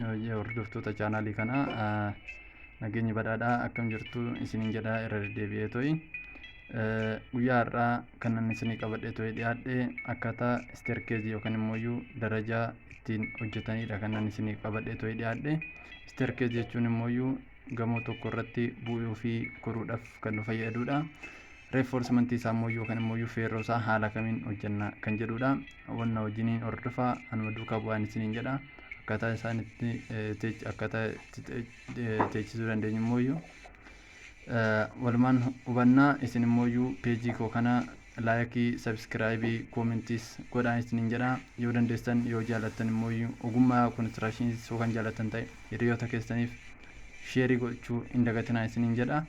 Hordoftoota chaanaalii kanaa, nageenyi badhaadhaa, akkam jirtu isiniin jedha irra deddeebi'ee to'i. Guyyaa har'aa kanan isinii qabadhee to'ee dhiyaadhe akkaataa staircaseii yookaan immoo darajaa ittiin hojjetanidha kanan isinii qabadhee to'ee dhiyaadhe. Staircase jechuun immoo gamoo tokko irratti bu'uu fi koruudhaaf kan nu fayyadudha. Reinforcementii isaa immoo yookaan immoo feerroo isaa haala kamiin hojjenna kan jedhudha. Wanna wajjiniin hordofaa, anuma duukaa bu'aan isiniin jedha. Akkaataa isaan itti akkaataa teechisuu dandeenyu immoo walumaan hubannaa. Isin immoo peejii koo kana likeii, subscribeii, commentiis godhaa isiniin jedha. Yoo dandeessan, yoo jaallattan immoo, ogummaa constructionii yoo kan jaallattan ta'e, hiriyoota keessaniif shareii gochuu hin dagatinaa isiniin jedha.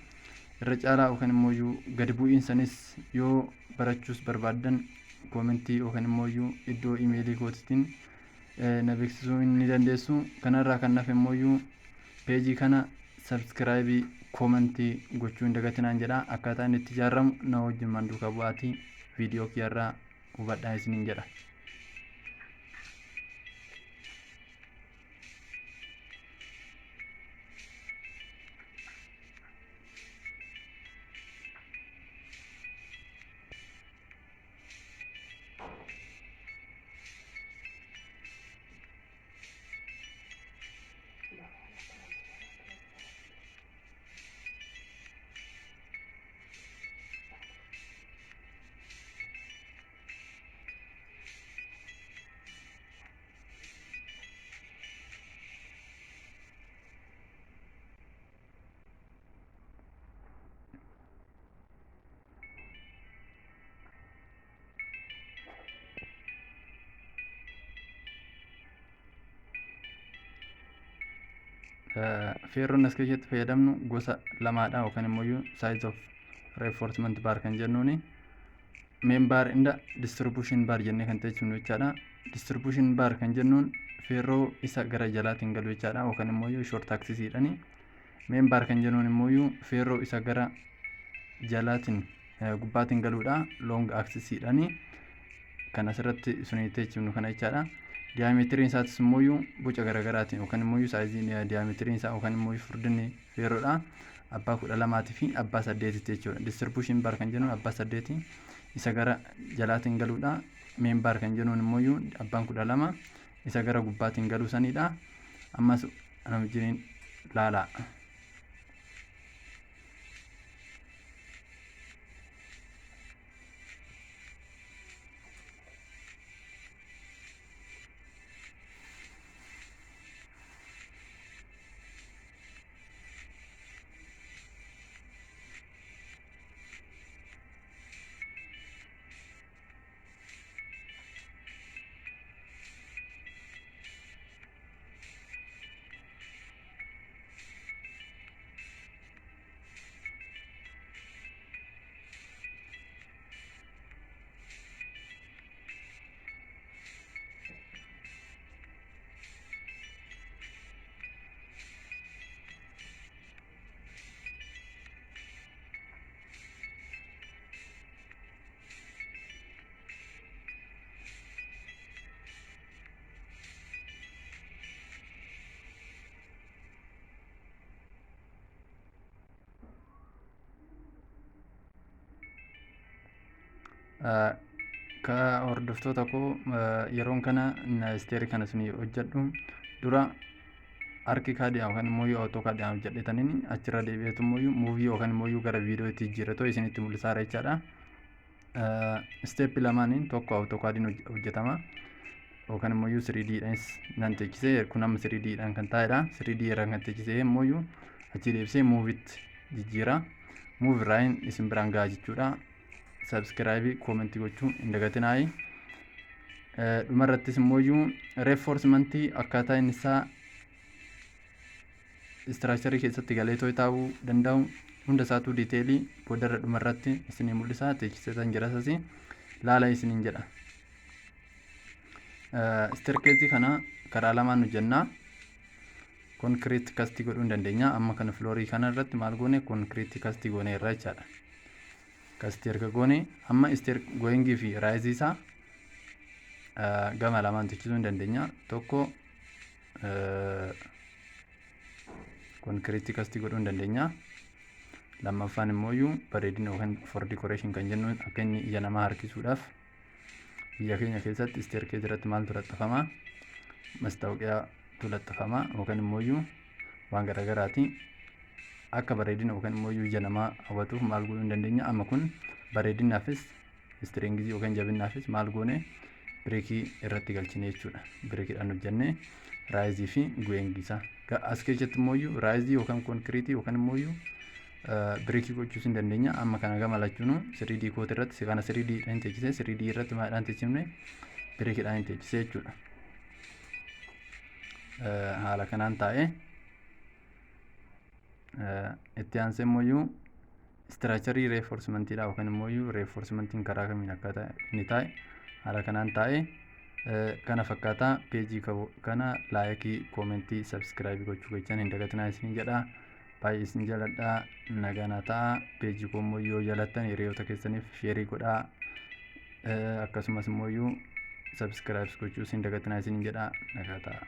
Irra caalaa yookaan immoo gadi bu'iinsanis yoo barachuus barbaaddan, commentii yookaan immoo iddoo emailii kootiitiin na beeksisuu ni dandeessu. Kanarraa kan hafe immoo peejii kana subscribeii, commentii gochuu hin dagatinaan jedha. Akkaataa inni itti ijaaramu na wajjin manduukaa bu'aatii viidiyoo kiyyarraa hubadhaa isiniin jedha. Feerroon as keessatti fayyadamnu gosa lamaadha, yookaan immoo size of reinforcement bar kan jennuuni main bar and distribution bar jennee kan teessifnu jechaadha. Distribution bar kan jennuun feerroo isa gara jalaatiin galu jechaadha, yookaan immoo short axisiidhani. Main bar kan jennuun immoo feerroo isa gara jalaatiin gubbaatiin galuudha, long axisiidhani, kan asirratti sunii teessifnu kana jechaadha. Diameteriin isaatis immoo boca garaagaraatiin yookaan immoo sizeiin diameteriin isaa yookaan immoo furdinni feerroodha. Abbaa 12 fi abbaa 8tti jechuudha. Distribution bar kan jennuun abbaa 8 isa gara jalaatiin galuudha. Main bar kan jennuun immoo abbaan 12 isa gara gubbaatiin galuu sanidha. Ammas ana wajjiniin laalaa. Ka hordoftoota koo, yeroon kana stairii kana isin hojjedhu dura ArchiCADii yookaan immoo AutoCADii hojjedhetaniin achirra deebi'eetu immoo movie yookaan immoo gara viidiyootti jijjiirratoo isinitti mul'isaa jechaadha. Stepii lamaaniin, tokko AutoCADiin hojjetama yookaan immoo 3D dhaanis nan teechisee. Kun amma 3D dhaan kan taa'edha. 3D irraan kan teechisee immoo achi deebisee movieitti jijjiira. Movie irraa isin biraan gahaa jechuudha. Subscribeii, commentii gochuu hin dagatinaayi. Dhumarrattis immoo reinforcementii akkaataa inni isaa structureii keessatti galee too'ee taa'uu danda'u hunda isaatuu detailii boodarra dhumarratti isinii mul'isa. Teechiseetan jira, isas laala isiniin jedha. Staircaseii kana karaa lamaan hojjennaa. Concrete castii godhuu hin dandeenya. Amma kana floorii kana irratti maal goone? Concrete castii goone irra jechaadha. Castii erga goone, amma stair goingii fi riseii isaa gama lamaan teechisuu hin dandeenya. Tokko Concrete cast godhuu hin dandeenya. Lammaffaan immoo bareedina yookaan for decoration kan jennu, akka inni ija namaa harkisuudhaaf. Biyya keenya keessatti staircase irratti maaltu laxxafama? Mastaawoqiyaatu laxxafama yookaan immoo waan garaagaraati. Akka bareedina yookaan immoo ija namaa hawwatuuf maal godhuu hin dandeenya? Amma kun bareedinaafis, strength yookaan jabinaafis maal goone? Brick irratti galchine jechuudha. Brickiidhaan hojjennee riser fi going isaa. As keessatti immoo riser yookaan concrete yookaan immoo brick gochuus hin dandeenya. Amma kana gama lachuunu 3D kooti irratti kana 3D dhaan teechisee, 3D irratti maadhaan teechifne? Brickiidhaan teechisee jechuudha. Haala kanaan taa'ee, itti aansee immoo structure reinforcementiidha yookaan immoo reinforcementiin karaa kamiin akka inni taa'e haala kanaan taa'ee kana fakkaataa. Peejii kana like, comment, subscribe gochuu keessan hin dagatinaa isin jedha. Baay'ee isin jaladhaa, nagaa ta'a. Peejii koo immoo yoo jalattan hiriyoota keessaniif share godhaa, akkasumas immoo subscribe gochuu isin dagatinaa isin jedha. Nagaa ta'a.